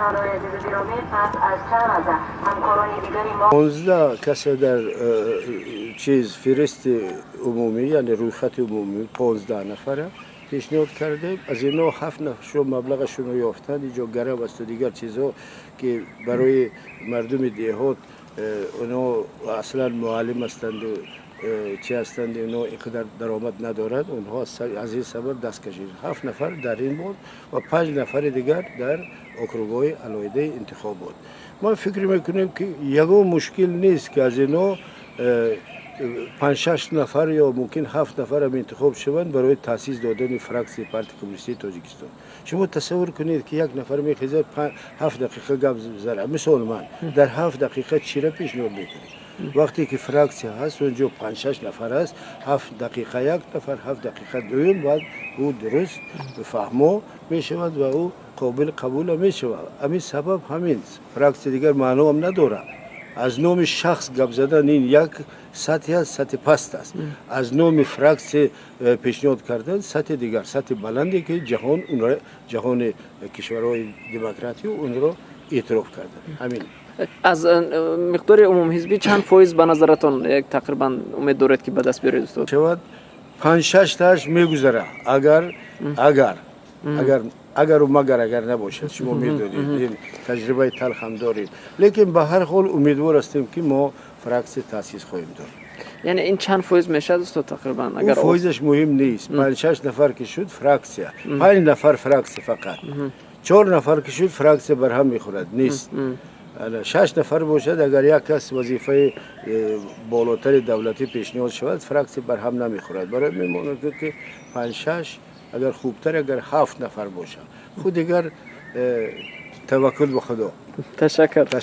Шунавандаҳои азизу гиромӣ, пас аз чанд лаҳза ҳамкорони дигари мо 15 касе дар чиз, феҳристи умумӣ, яъне рӯйхати умумӣ, 15 нафара пешниҳод кардем. Аз ино ҳафт нафаршо маблағашонро ёфтанд. Инҷо гарав асту дигар чизҳо, ки барои мардуми деҳот, оно аслан муаллим ҳастанду чӣ ҳастанд, ино ин қадар даромад надорад. Онҳо аз ин сабаб даст кашид. Ҳафт нафар дар ин буд ва панҷ нафари дигар дар округҳои алоҳидаи интихобот. Мо фикр мекунем, ки ягон мушкил нест, ки аз ино панҷ-шаш нафар ё мумкин ҳафт нафарам интихоб шаванд барои таъсис додани фраксияи Партияи Коммунистии Тоҷикистон. Шумо тасаввур кунед, ки як нафар мехезад, 7 дақиқа гап зара. Мисол, ман дар 7 дақиқа чира пешниҳод мекунем? Вақте ки фраксия ҳаст, онҷо панҷ-шаш нафар аст, 7 дақиқа як нафар, 7 дақиқа дуюм, баъд ӯ дуруст фаҳмо мешавад ва ӯ қобили қабула мешавад. Ҳамин сабаб ҳамин фраксия дигар маъноам надорад. Аз номи шахс гап задан ин як сатҳе аст, сатҳи паст аст. Аз номи фраксия пешниҳод кардан сатҳи дигар, сатҳи баланде, ки ҷаҳон онро, ҷаҳони кишварҳои демократӣ онро эътироф карданд. Ҳамин. Аз миқдори умумҳизбӣ чанд фоиз ба назаратон як тақрибан умед доред, ки ба даст биёред, устод? Шавад панҷ-шаш тааш мегузара, агар агару магар агар набошад. Шумо медонед, ин таҷрибаи талхам дорем, лекин ба ҳар ҳол умедвор ҳастем, ки мо фраксия таъсис хоҳем дод. Яъне ин чанд фоиз мешавад, устод, тақрибан? Агар Фоизаш муҳим нест. Панҷ-шаш нафар ки шуд фраксия, панҷ нафар фраксия, фақат чор нафар ки шуд, фраксия барҳам мехӯрад, нест. Шаш нафар бошад, агар як кас вазифаи болотари давлатӣ пешниҳод шавад, фраксия барҳам намехӯрад. Барои мемонад, ки панҷ-шаш, агар хубтар, агар ҳафт нафар бошад. Худ дигар таваккул ба Худо. Ташаккур.